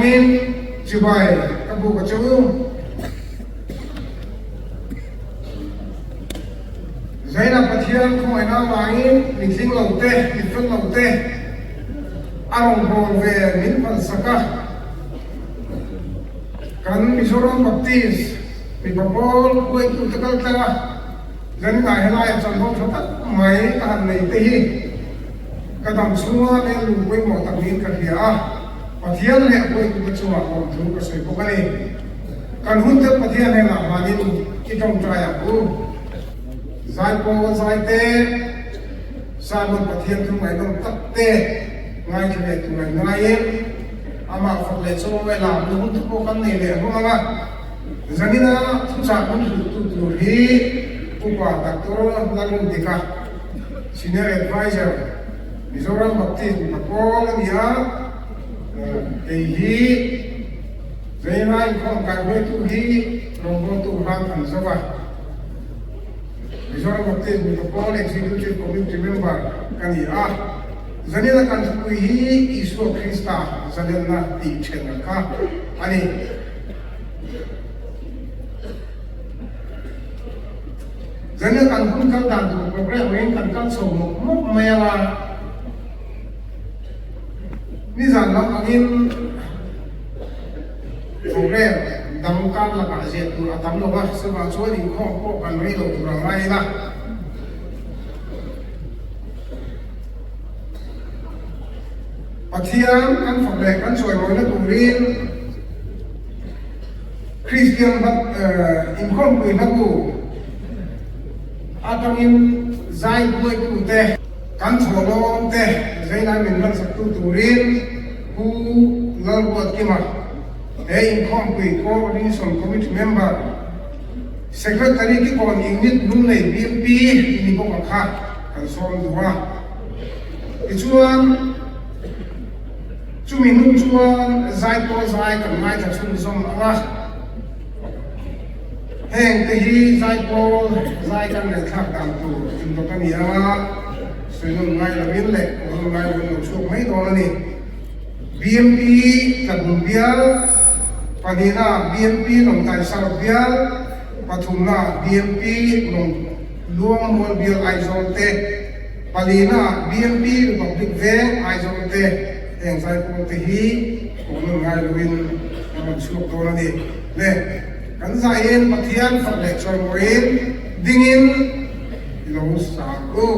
hmangin chibai ka buk a che u. Zaina Pathian khawngaihna avangin mi tling lo te, mi fel lo te a rawngbâwl ve min phalsak a. Kan Mizoram Baptist mipa pawl huaitute kal tlang a, zaninah helaiah chanvo tha tak mai ka han nei te hi ka dam chhunga leh lung pawimawh tak niin ka hria a, Pathian leh huaitute chungah lawmthu ka sawi bawk a ni. Kan hun te Pathian hnenah hmanin i tawngtai ang u. Zaipawl zaite, Sermon Pathian thu ngaihnawm tak te ngaithla leh tur an ngaiin amah fak leh chaw ngai lamna hun te pawh kan nei leh hlawm ang a. Zanina thuchah hun hluhtu tur hi Upa Doctor Lalrindika, Senior Adviser, Mizoram Baptist Mipa Pawl a ni a, kei hi Zaina inkhawm kaihruaitu hi rawngbawltu hlan an zo a. Mizoram Baptist Mipa Pawl Executive Committee member ka ni a. Zanina kan thupui hi Isua Krista zalenna tih then kha a ni. Zanina kan hun kal dan tur programme angin kan kal chho mawp mawp mai ang a. Nizan lam angin programme dang kar lakah ziah tur a tam lo a, chuvang chuan inkhawm pawh kan rei lo tur ang ngai ila. Pathian kan fak leh kan chawimawina turin Kristian hla inkhawmpui hlabu atangin zai buaitute kan chhawlawm te zeinai min hmansaktu turin Pu Lalruatkima he inkhawmpui Coordination Committee member Secretary Kikawn Unit Lunglei BMP ni bawk a kha kan sawm duh a. Tichuan, chumi hnu chuan zaipawl zai kan ngaithla chhunzawm ang a. Heng te hi zaipawl zai kan ngaihthlak dan tur indawt a ni ang a, sawi nawn ngai lovin leh aw nawn ngai lovin lo chhuak mai dawn a ni. BMP Tlabung bial, pahnihna BMP Lawngtlai South bial, pathumna BMP Lawng Luangmual bial Aizawl te, palina BMP Republic Veng Aizawl te heng zaipawl te hi aw nawn ngai lovin a rawn chhuak dawn a ni. Le, kan zaiin Pathian fak leh chawimawiin dingin i lo sang u.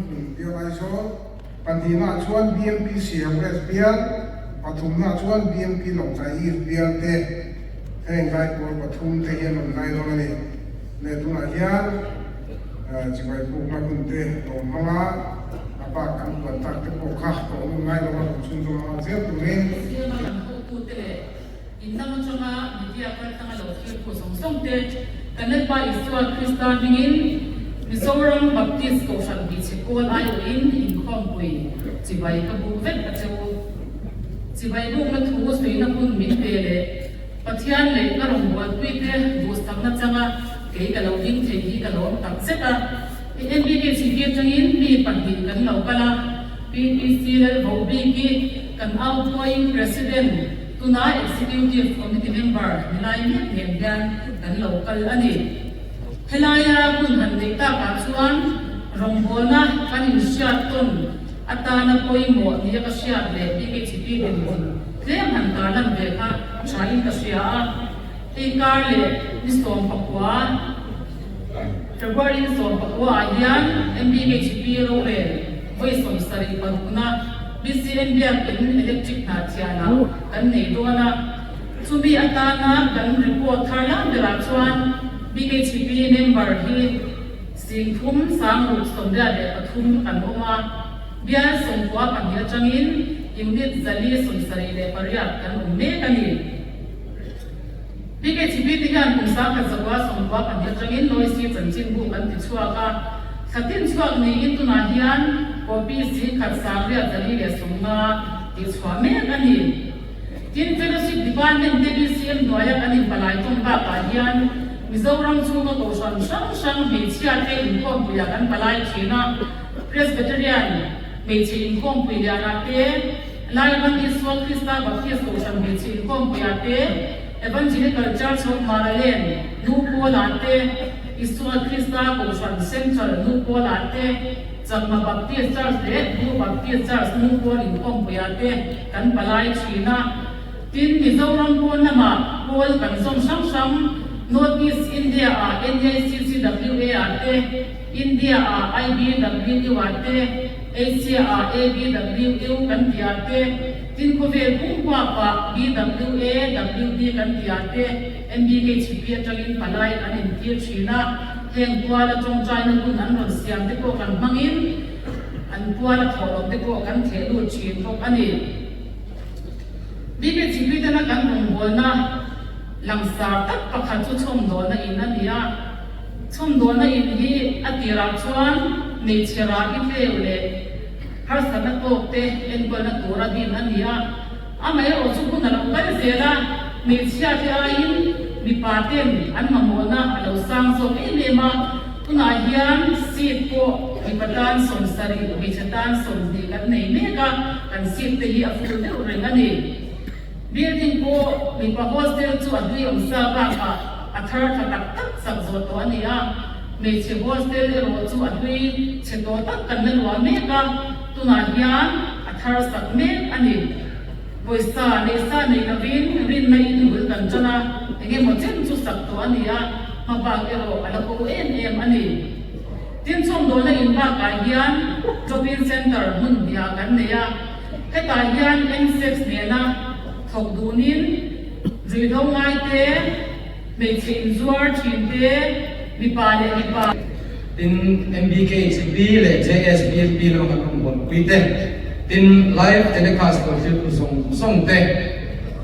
Bunghmun Bial Aizawl, pahnihnaah chuan BMP Siaha West Bial, pathumnaah chuan BMP Lawngtlai East Bial te heng zaipawl pathum te hi an rawn zai dawn a ni. Leh tunah hian chibai pukna hun te lo hmang a, a bak kan puan tak te pawh kha ka awm ngai lo a, rawn chhunzawm nghal zel turin. Siama kan hotute leh In lam atanga media kaltlanga lo thiltu zawng zawng te, kan Lalpa Isua Krista hmingin Mizoram Baptist Kohhran Hmeichhe Pawl aiawhin inkhawmpui chibai ka buk vek a che u. Chibai bukna thu suihna hun min pe leh Pathian leh ka rawngbawlpui te duhsakna changa kei ka lo ding thei hi ka lawm tak zet a. NBK chhipir atangin mi pahnih kan lo kal a, PPC Lalvohbiki kan outgoing President, Tuna Executive Committee member ni lai mek nen hian kan lo kal a ni. Helaia hun han neih takah chuan rawngbawlna kan inhriat tawn atana pawimawh nia ka hriat leh BKHP dinhmun tlem han tarlan ve kha thain ka hria a. Hei kar leh ni 19, February ni 19 ah hian MBKHP rorel vawi 76 na BCM biakin electric hna thianah kan nei dawn a, chumi atana kan report thar lam berah chuan BKHP member hi 3673 kan awm a, bial 92 atangin unit 478 kan awm mek a ni. BKHP te hian kum 1992 atangin Noisy chanchinbu kan ti chhuak a, thla tin chhuak niin tunah hian copy 18,450 tih chhuah mek a ni. Tin, Fellowship Department te BCM hnuaia kan inpalai tawn bakah hian Mizoram chhunga kohhran hrang hrang hmeichhia te inkhawmpuiah kan palai thin a, Presbyterian hmeichhe inkhawmpui lianah te, Lairam Isua Krista Baptist Kohhran Hmeichhe Inkhawmpuiah te, Evangelical Church of Maraland Nu Pawlah te, Isua Krista Kohhran Central Nu Pawlah te, Chakma Baptist Church leh Bru Baptist Church Nu Pawl Inkhawmpuiah te kan palai thin a. Tin, Mizoram pawn lamah pawl kan zawm hrang hrang, North East India-ah NACCWA-ah te, India-ah IBWU-ah te, Asia-ah ABWU kan tih ah te, tin khawvel pum huapah BWA, WD kan tih ah te MBKHP atangin palai an intir thin a, heng kuala tawngtaina hun an rawn siam te pawh kan hmangin an kuala thawhlawm te pawh kan theh lut thin bawk a ni. BKHP tena kan rawngbawlna langsar tak pakhat chu chhawmdawlna in a ni a. Chhawmdawlna in hi a tirah chuan hmeichhe rah i tleu leh harsatna tawk te enkawlna tura din a ni a, amaherawh chu hun a lo kal zel a, hmeichhia te aiin mipa ten an mamawhna a lo sang zawk em em a, tunah hian seat pawh mipa tan 70, hmeichhe tan 20 kan nei mek a, kan seat te hi a full deuh reng a ni. Building pawh mipa hostel chu a hlui awm sa bakah a thar tha tak tak sak zawh tawh a ni a, hmeichhe hostel erawh chu a hlui chhe tawh tak kan la luah mek a, tunah hian a thar sak mek a ni. Pawisa neih sa nei lovin rinna in bul kan tan a, eng emaw chen chu sak tawh a ni a, hma bak erawh a la ko em em a ni. Tin, chhawmdawlna in bakah hian drop-in centre hmun hniah kan nei a. Hetah hian MSEPS nena thawk dunin ruihhlo ngai te, hmeichhe inzuar thin te, mipa leh mipa. Tin, MBKHP leh JSBFP lama kan rawn buaipui te, tin, live telecast lo thiltu zawng zawng te,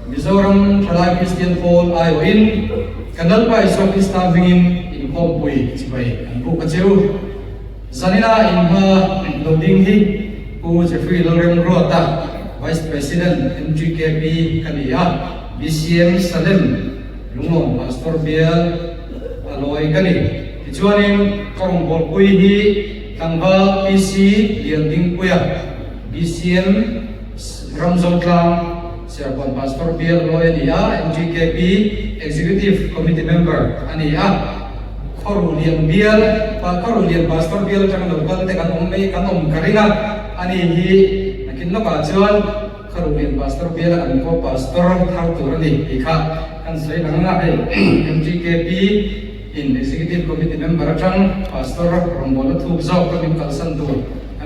Mizoram Thalai Kristian Pawl aiawhin kan Lalpa Isua Krista hmingin inkhawmpui chibai kan buk a cheu. Zanina inhma lo ding hi Pu Jeffrey Lalremruata, Vice President MGKP ka ni a, BCM Salem Lunglawm Pastor bial a lawi ka ni. Tichuanin ka rawngbawlpui hi tlangval PC Liandingpuia, BCM Ramzotlang Serkawn Pastor bial a lawi a ni a, MGKP Executive Committee member a ni a. Khawruhlian bial, Khawruhlian Pastor bial atanga lo kal te kan awm mai, kan awm ka ring a, ani hi nakin lawkah chuan Khawruhlian Pastor biala kan ko Pastor thar tur a ni tih kha kan sawi lang a, hei MGKP in Executive Committee member atang Pastor rawngbawlna thuk zawk ka min kalsan tur.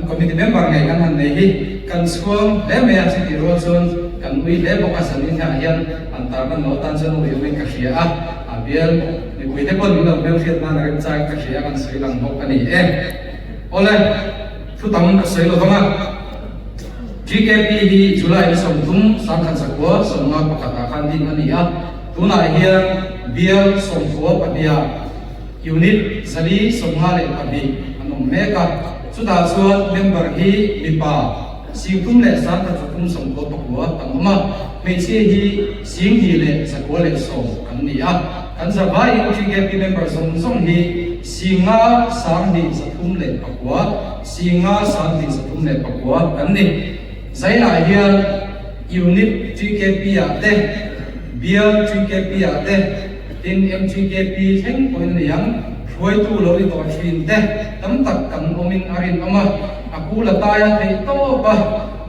An committee member ngei kan han nei hi kan chhuang hle mai a, chutih rual chuan kan ui hle bawk a, zanin hian hian an tarlan lo atan chuan ui awmin ka hria a, a bial mipui te pawn min lo hmelhriat nan a remchangin ka hria a, kan sawi lang bawk a ni e. Awle, thu tam ka sawi lo vang a, GKP hi July ni 30, 1951 ah khan din a ni a, tunah hian bial 92 ah, Unit 452 an awm mek a, chutah chuan member hi mipa 33,199 kan awm a, hmeichhia hi 2110 kan ni a. Kan zavaiin TKP member zawng zawng hi 5,239, 5,239 kan ni. Zainah hian Unit TKP ah te, Bial TKP ah te, Tin, MGKP thleng pawhin a ni ang, hruaitu lo ni tawh thin te tam tak kan awmin a rinawm a, a kul a tai a theih tawp a,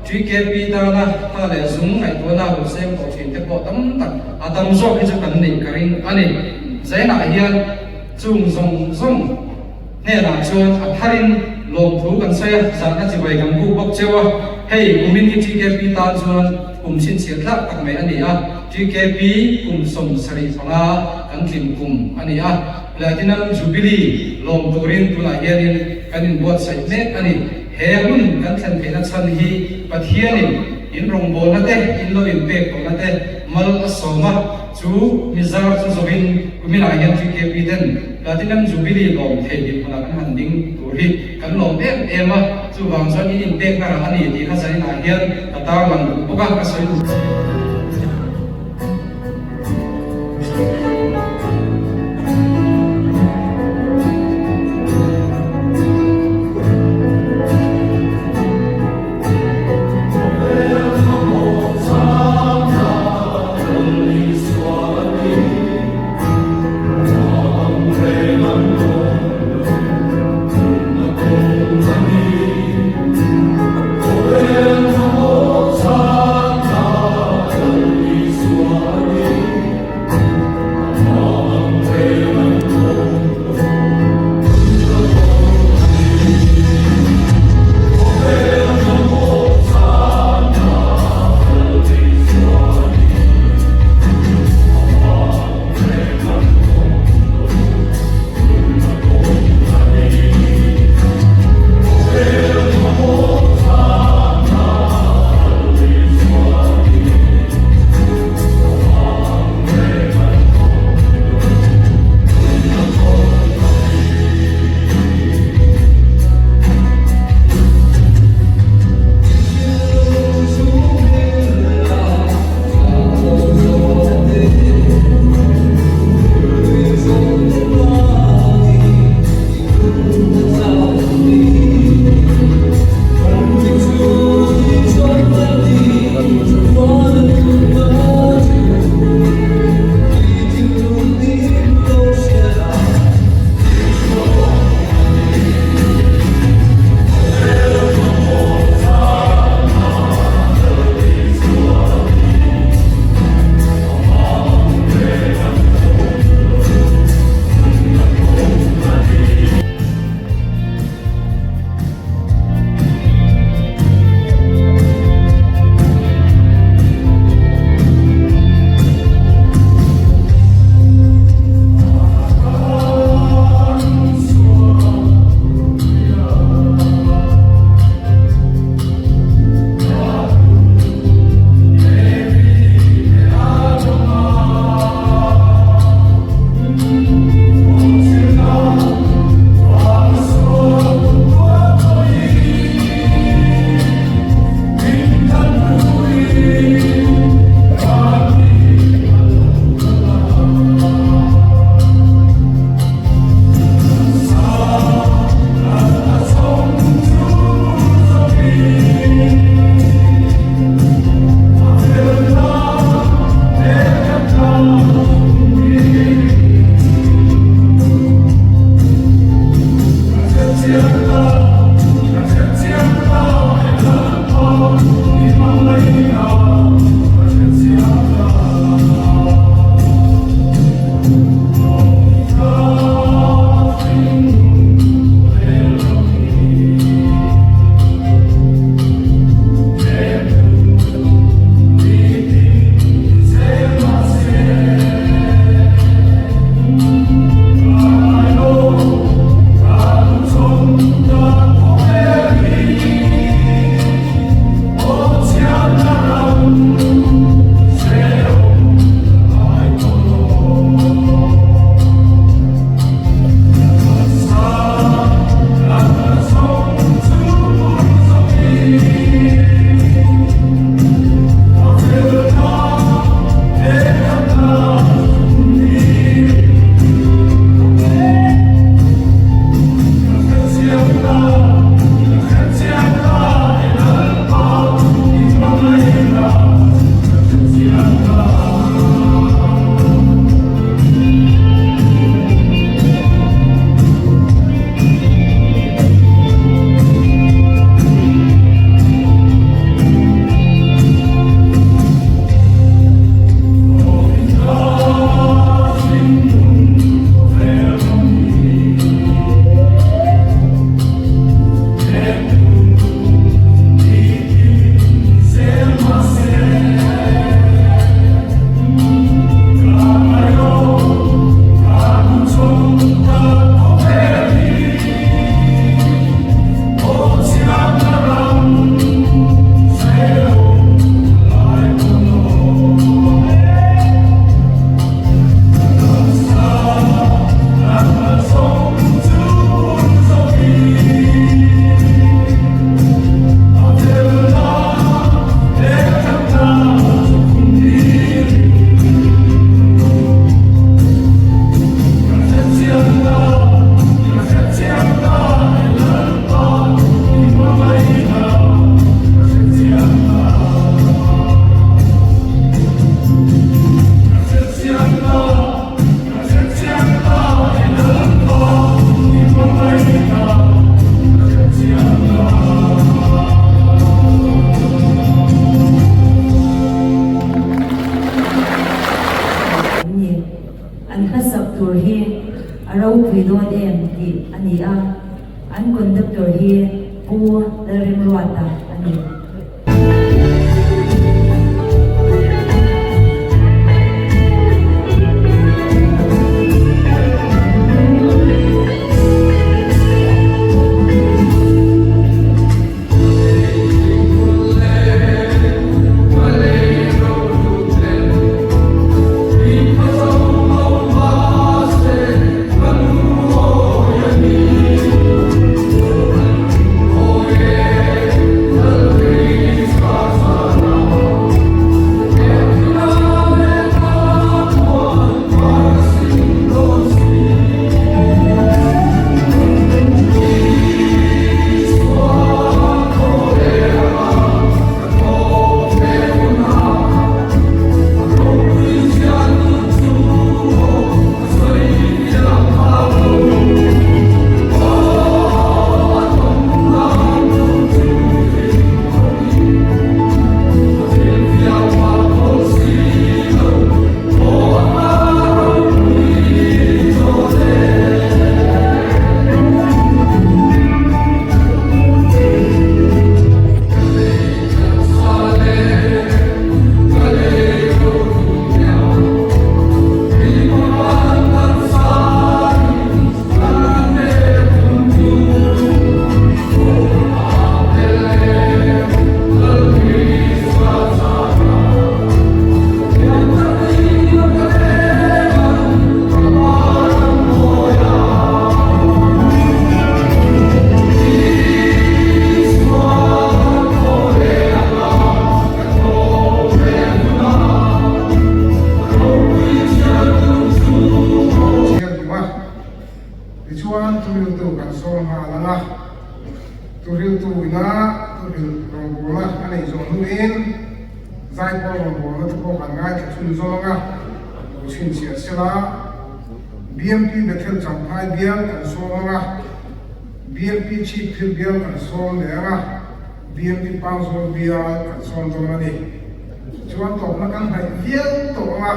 GKP tana tha leh zung ngaihtuahna lo seng tawh thin te pawh tam tak a tam zawk hi chu kan neih ka ring a ni. Zainah hian chung zawng zawng hnenah chuan a tharin lawmthu kan sawi a, zahna chibai kan buk bawk cheu a, hei kumin hi GKP tan chuan kum chhinchhiah thlak tak mai a ni a. TKP kum 75 kan tlin kum a ni a, Platinum Jubilee lawm turin tunah hianin kan inbuatsaih mek a ni. He hun kan thlen theihna chhan hi Pathianin in rawngbawlna te, in lo inpek tawhna te mal a sawm a, chu mi zar chu zawhin kuminah hian TKP ten Platinum Jubilee lawm thei dinhmunah kan han ding tur hi kan lawm em em a, chuvang chuan in inpekna rah a ni tih kha zaninah hian ka tarlang duh bawk a, ka sawi duh. sak tur hi a ropui dawn em tih a ni a, an conductor hi Pu Lalremruata a ni. Chhiar duh a, tichuan thuriltu kan sawm nghal ang a, thuriltu ina thuril rawngbawlna a neih zawh hnuin zaipawl rawngbawlna te pawh kan ngaithla chhunzawm ang a, lo chhinchhiah sela BMP Bethel Champhai bial kan sawm ang a, BMP Chhipphir bial kan sawm leh ang a. BMP Pangzawl bial kan sawn dawn a ni. Chuan tawpna kan hnaih viau tawh ang a,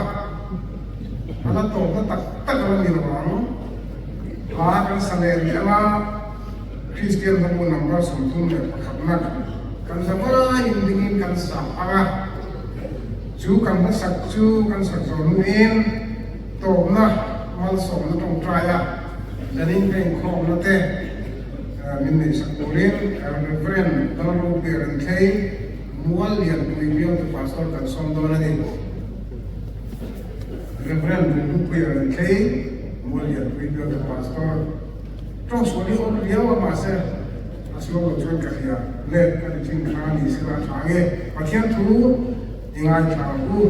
a la tawpna tak tak a la ni lo ang. Hla kan sa leh rih ang a, Kristian hlabu number 31 na kan za vaiin dingin kan sa ang a, chu kan hmasak chu kan sak zawh hnuin tawpna malsawmna tawngtai a, zanin ka inkhawmna te, Min neihsak turin Rev. Lalropuia Renthlei, Mual Lianpui bialtu Pastor kan sawm dawn a ni. Rev. Rinpuia Renthlei, Mual Lianpui bialtu Pastor. Tawng sual hi awm riau a mahse a sual lo chuan ka hria le ka ti thin kha ni sela a tha nge Pathian thu i ngaithla ang u.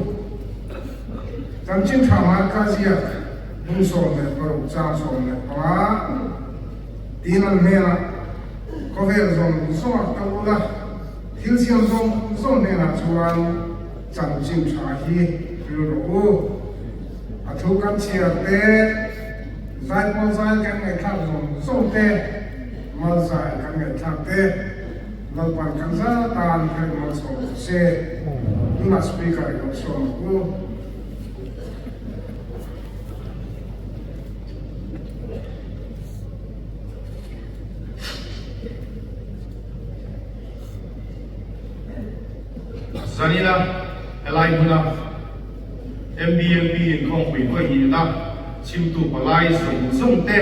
Chanchin tha Marka ziak bung 16 chang 15. Tiin an hnenah, Khawvel zawng zawngah kal ula, thil siam zawng zawng hnenah chuan chanchin tha hi hril rawh u. A thu kan chhiar te, zaipawl zai kan ngaihthlak zawng zawng te, mal zai kan ngaihthlak te, Lalpan kan za tan hreh malsawm rawh se. Tunah Speaker i lo sawm ang u. Zanina helai hmuna MBMP inkhawmpui vawihnihna chhimtu palai zawng zawng te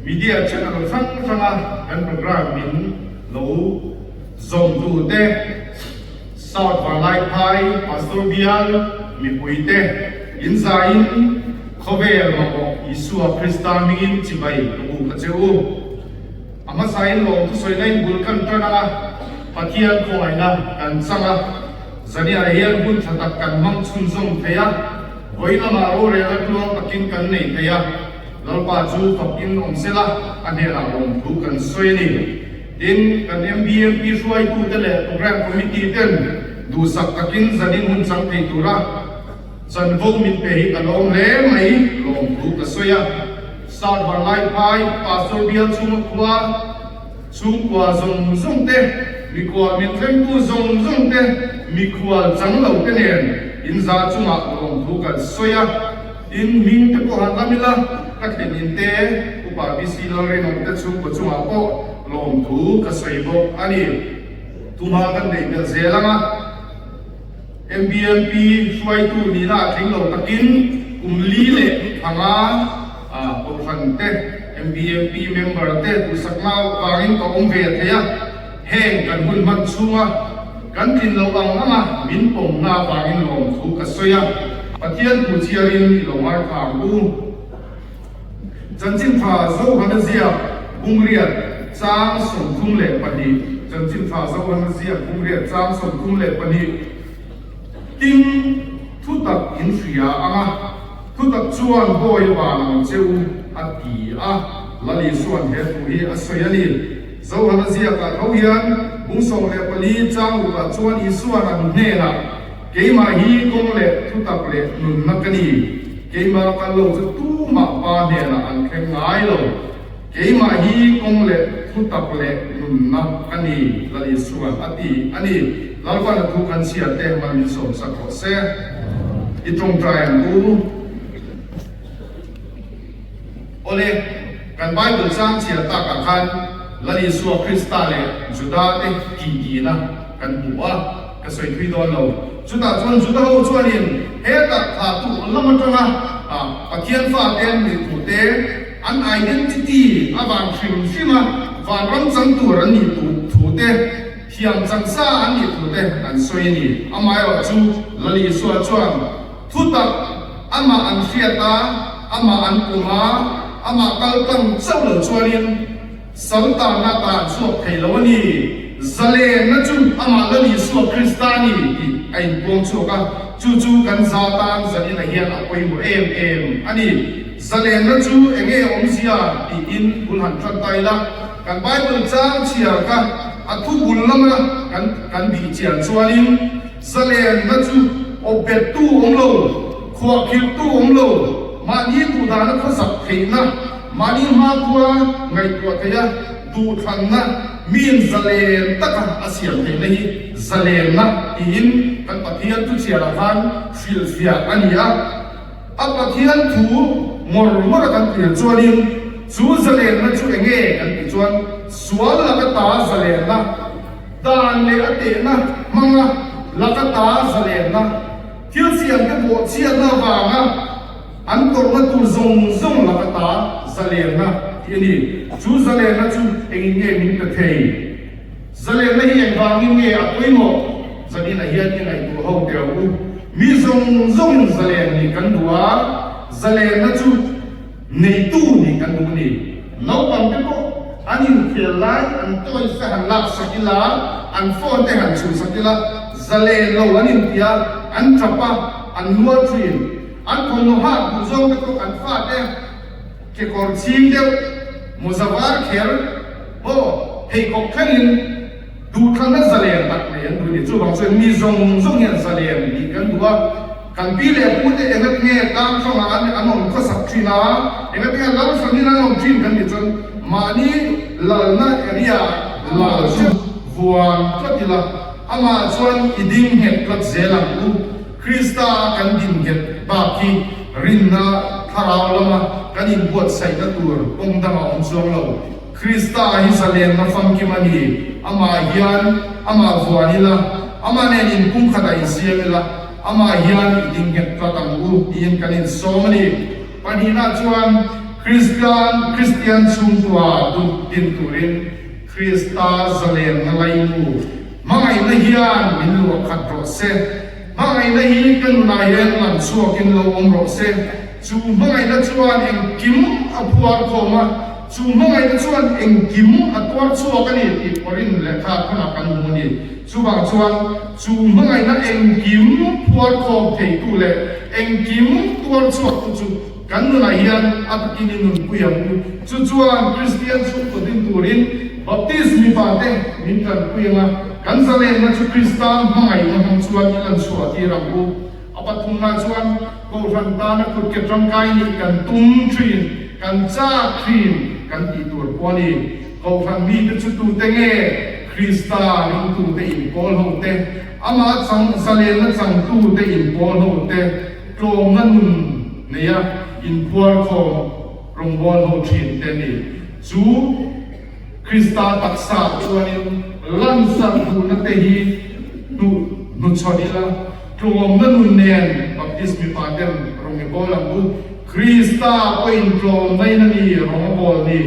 media channel hrang hranga kan programme min lo zawmtu te South Vanlaiphai Pastor Bial mipuite inzaiin khawvel mamawh Isua Krista hmingin chibai ka buk a che u. A hmasain lawm thusawi in bul kan tan ang a, Pathian khawngaihna kan chang a, zaniah hian hun tha tak kan hmang chhunzawm thei a, vawi lamah rorelna tluang takin kan nei thei a, Lalpa chu fakin awm sela a hnenah lawmthu kan sawi a ni. Tin, kan MBMP hruaitute leh Programme Committee ten duhsak takin zanin hun chang thei tura chanvo min pe hi ka lawm hle mai, lawmthu ka sawi a. South Vanlaiphai Pastor bial chhunga khua chhungkua zawng zawng te, mikhual min thlengtu zawng zawng te, mikhual chang lo te nen. In za chungah lawmthu kan sawi a, tin hming te pawh han lam ila, ka thlen in te, Upa BC Lalrinawm te chhungkaw chungah pawh lawmthu ka sawi bawk a ni. Tuma kan neih belh zel ang a, MBMP hruaitu nihna a tling lo takin kum li leh thanga Kohhran te, MBMP member te duhsakna vangin ka awm ve thei a, heng kan hun hman chhunga kan tlin loh ang anga min pawmna avangin lawmthu ka sawi a, Pathian thu chhiarin i lo ngaithla ang u. Chanchin tha Zohana ziak Bungriat chang 32 Chanchin tha Zohana ziak Bungriat chang 32 Tin, thutak in hria ang a, thutak chuan bawi a van ang che u, a ti a. Lal Isua'n he thu hi a sawi a ni. Zohana ziakah tho hian bung 14 chang rukah chuan Isua'n an hnenah, Keimah hi kawng leh thutak leh nunna ka ni. Keimah kal lo chu tumah pa hnenah an thleng ngai lo. Keimah hi kawng leh thutak leh nunna ka ni, Lal Isua'n a ti a ni. Lalpan a thu kan chhiar te hman min sawmsak rawh se. I tawngtai ang u. Awle, kan Bible chang chhiar takah khan Lal Isua Krista leh Juda te tihtina kan hmu a. Ka sawi thui dawn lo. Chutah chuan Juda ho chuanin hetah thla tu lam atanga Pathian fate an nih thu te, an identity a van hrim hrim a, vanram chang tur an nih thu te, thiam chang sa an nih thu te an sawi a ni. Amaherawh chu Lal Isua chuan thutak amah an hriat a, amah an pum a, amah kal tlang chauh lo chuanin, Saltanna tan chhuak thei lo a ni. Zalenna chu amah Lal Isua Krista a ni tih a inpuang chhuak a, chu chu kan za tan zanin ah hian a pawimawh em em a ni. Zalenna chu eng nge awmzia tiin bul han tan ta ila, kan Bible chang chhiar kha a thu bul lama kan kan bih chian chuanin zalenna chu awpbettu awm lo, khuahkhirhtu awm lo, mahni duhdana khawsak theihna, Mahni hmakhua ngaihtuah theih a, duhthlanna miin zalen taka a siam theihna hi zalenna tiin kan Pathian thuchhiarah khan hrilhfiah a ni a. A Pathian thu ngawr ngawra kan tlir chuanin chu zalenna chu eng nge kan tih chuan sual laka ta zalenna, dan leh a tehna hmanga laka ta zalenna, thil siamte bawhchhiatna avanga, An tawrhna tur zawng zawng laka ta zalenna tih a ni. Chu zalenna chu engin nge min pe thei? Zalenna hi engvangin nge a pawimawh? Zaninah hian i ngaihtuah ho teh ang u. Mi zawng zawngin zalen nih kan duh a, zalenna chu neitu nih kan duh a ni. Naupang te pawh an inkhel lai an toys te han laksak ila, an phone te han chhuhsak ila, zalen lo an intia, an tap a, an nual thin. An thawmhnaw hak duh zawng te pawh kan fate kekawr chhing deuh, mawza var kher pawh pheikhawk thlengin duhthlanna zalen tak nei an duh a ni. Chuvang chuan mi zawng zawng hian zalen tih kan duh a, kan pi leh pu te engat nge tlang hrangah an an awm khawsak thin a, engat nge lal hrangin an awm thin kan tih chuan mahni lalna area lal chu vuan tlat ila, amah chuan i ding nghet tlat zel ang u. Krista a kan din nghet bak hi rinna thlarau lama kan inbuatsaihna tur kawng dang a awm chuang lo. Krista hi zalenna famkim a ni. Amah hian amah vuan ila, amah nen inpumkhatah insiam ila, amah hian i ding nghet tlat ang u tiin kan insawm a ni. Pahnihna chuan Kristian Kristian chhungkua duh din turin Krista zalenna laimu Hmangaihna hian min luah khat rawh se. Hmangaihna hi ka nunah hian lan chhuakin lo awm rawh se. Chu hmangaihna chuan engkim a phuar khawm a, chu hmangaihna chuan engkim a tuar chhuak a ni tih Korin lehkha khawnah kan hmu a ni. Chuvang chuan chu hmangaihna engkim phuar khawm theitu leh engkim tuar chhuaktu chu Kan nunah hian a takin i nunpui ang u. Chu chuan Kristian chhungkaw din turin Baptist mipa te min tanpui ang a, kan zalenna chu Krista hmangaihna hmang chuan i lan chhuah tir ang u. A pathumna chuan Kohhran tana kutke tangkai nih kan tum thin, kan chak thin kan tih tur pawh a ni. Kohhran mite chu tute nge? Krista ringtute inkawl ho te. Amah chang zalenna changtute inpawl hote tlawmna nun neia inphuarkhawm rawngbâwl ho ṭhinte ni. Chu Krista taksa chuanin lansarh duhna te hi hnuh hnuchhawn ila, tlawmna nun nen Baptist mipa ten rawng i bawl ang u. Krista pawhin tlawmna in a ni rawng a bawl ni.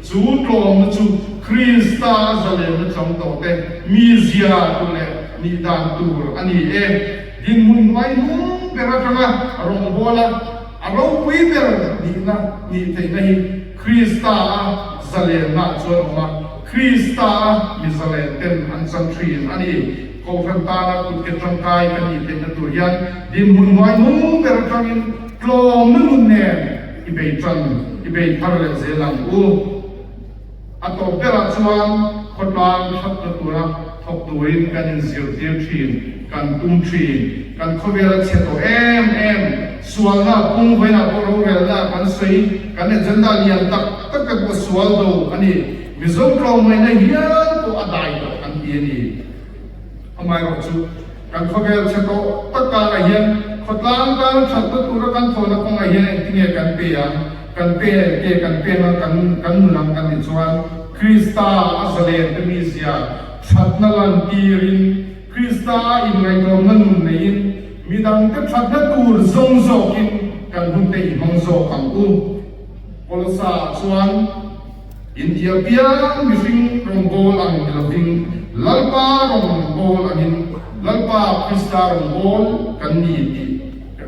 Chu tlawmna chu Krista a zalenna chang tawh te mizia tu leh nih dan tur a ni e. Dinhmun hnuai hnung ber atanga rawngbawla a ropui ber nihna nih theihna hi Krista a zalenna chuan awm a, Krista a mi zalen ten an chang thin a ni. Kohhran tana kutke tangkai kan nih theihna tur hian dinhmun hnuai hnung ber atangin tlawmna nun nen i bei tan i bei thar leh zel ang u. A tawp berah chuan khawtlang thatna tura thawk turin kan inzirtir thin, kan tum thin. Kan khawvel a chhe tawh em em, sualna pung vawiinah pawh rorelna kan sawi, kan agenda lian tak tak te pawh sual do a ni. Mizo tlawmngaihna hial pawh a dai tawh kan ti a ni. Amaherawh chu kan khawvel chhe tawh tak karah hian khawtlang tan thatna tura kan thawhna kawngah hian engtinge kan pe ang? Kan pe ke kan pen a, kan kan nun ang kan nih chuan Krista a zalen te mizia thatna lantirin Krista a inngaihtlawmna nun neiin midangte thatna tur zawng zawkin kan hun te i hmang zawk ang u. Kolosa ah chuan India piang mihring rawngbâwl ang ni lovin Lalpa rawngbâwl angin Lalpa Krista rawngbâwl kan ni tih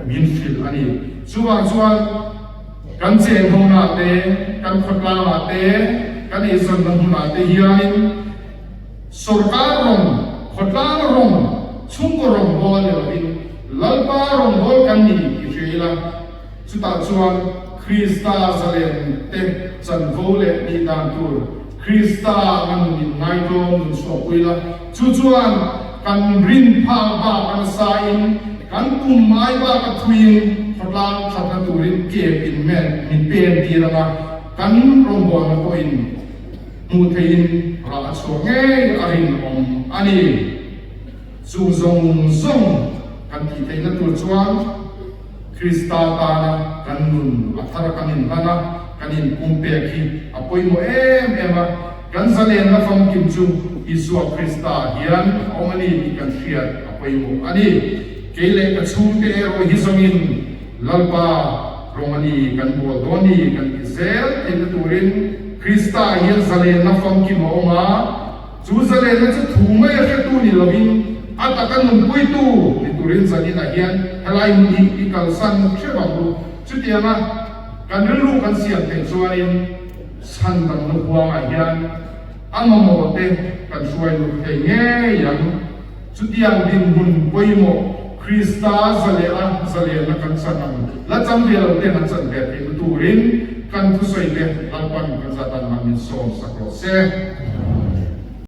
min hrilh a ni. Chuvang chuan kan cheng hona te, kan khawtlangah te, kan eizawnna hmunah te hianin sorkar rawng, khawtlang rawng, chhungkaw rawngbâwl ni lovin Lalpa rawngbâwl kan ni tih hria ila, Chutah chuan Krista zalen te chanvo leh nih dan tur Krista anga nun in ngaitlawm nun chhuahpui la, chu chuan kan rin phak bak a nasa in kan tum mai bak a thuiin khawtlang thatna turin kep in min pen tir anga kan rawngbawlna pawhin hmuh theihin rah a chhuah ngei a rinawm a ni. Chu zawng zawng kan tih theihna tur chuan Krista tana kan nun a thar kan inhlan a, kan inpumpek hi a pawimawh em em a. Kan zalenna famkim chu Isua Krista hian a awm a ni tih kan hriat a pawimawh a ni. Kei leh ka chhungte erawh hi zawngin Lalpa rawng a ni kan bawl dawn ni kan ti zel theihna turin Krista hian zalenna famkim a awm a. Chu zalenna chu thu mai a hretu ni lovin a taka nunpuitu ni turin zaninah hian helai hmun hi i kalsan hrep ang u. Chutianga kan rilru kan siam theih chuanin chhan damna huangah hian a mamawh te kan hruai lut thei ngei ang. Chutiang dinhmun pawimawh Krista zaleh a zalenna kan chan ang la chang ve lo ten an chan ve theihna turin kan thusawi te Lalpan kan zatan man min sawm sak rawh se.